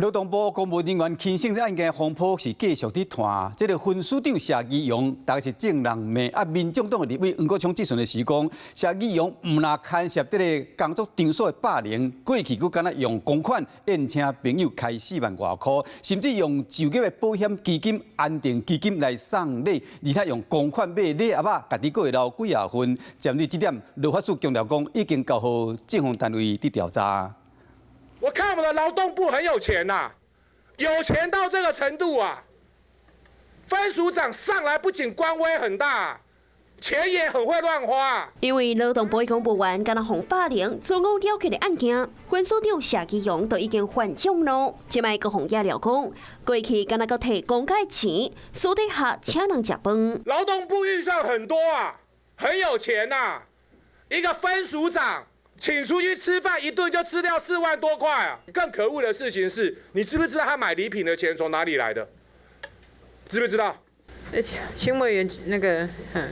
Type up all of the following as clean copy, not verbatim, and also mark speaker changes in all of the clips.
Speaker 1: 勞動部公務人員輕生這案件風波是繼續佇傳。這個分署長謝宜容，逐家是眾人罵啊！民眾黨的立委黃國昌質詢的時講，謝宜容毋但牽涉這个工作場所的霸凌，過去閣敢若用公款宴請朋友開4萬外箍，甚至用就業的保險基金、安定基金來送禮，而且用公款買禮盒仔，家己閣會留幾仔份。針對這點，勞法署強調講，已經交予政風單位佇調查。
Speaker 2: 我看我們的勞動部很有錢吶，有錢到這個程度啊！分署長上來不僅官威很大，錢也很會亂花。
Speaker 3: 因為勞動部公務員敢若予霸凌、自我了結的案件，分署長謝宜容都已經犯眾怒，這擺閣予野料講，過去敢若閣提公家錢，私底下請人食飯。
Speaker 2: 勞動部預算很多啊，很有錢吶，一個分署長，請出去吃飯一頓就吃掉4萬多塊啊！更可惡的事情是，你知不知道他買禮品的錢從哪裡來的？知不知道？
Speaker 4: 請委員那個，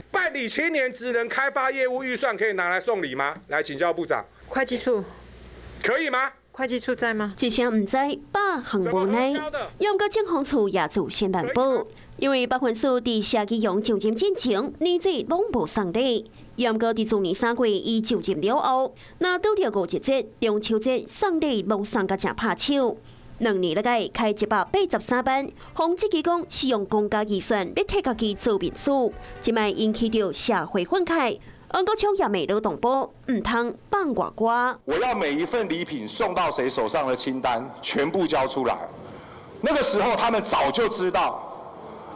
Speaker 2: 辦理青年職能開發業務預算可以拿來送禮嗎？來請教部長。
Speaker 4: 會計處
Speaker 2: 可以嗎？
Speaker 4: 會計處在嗎？
Speaker 3: 一聲毋知，百項無奈。毋過政風處也自身難保，因為北分署佇謝宜容就任進前，年底攏無送禮。毋過佇去年3月，伊就任了後，若拄著五一節、中秋節送禮，攏送甲誠拍手。2年來開183萬，予質疑講是用公家預算欲替家己做面子，這擺引起著社會憤慨。黃國昌也罵勞動部毋通放外歌。
Speaker 5: 我要每一份禮品送到誰手上的清單全部交出來。那個時候他們早就知道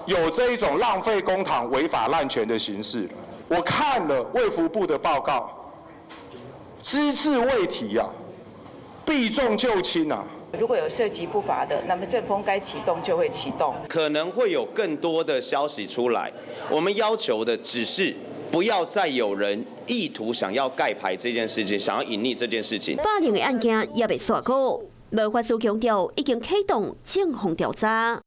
Speaker 5: 有這一種浪費公帑、違法濫權的形式。我看了衛福部的報告，只字未提啊，避重就輕啊。
Speaker 6: 如果有涉及不法的，那麼政風該啟動就會啟動。
Speaker 7: 可能會有更多的消息出來。我們要求的只是不要再有人意圖想要蓋牌這件事情，想要隱匿這件事情。
Speaker 3: 霸凌的案件猶未煞過，勞法署強調已經啟動政風調查。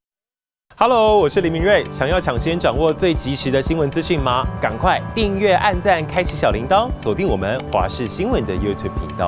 Speaker 8: Hello，我是林明瑞。想要搶先掌握最及時的新聞資訊嗎？趕快訂閱、按讚、開啟小鈴鐺，鎖定我們華視新聞的 YouTube 頻道。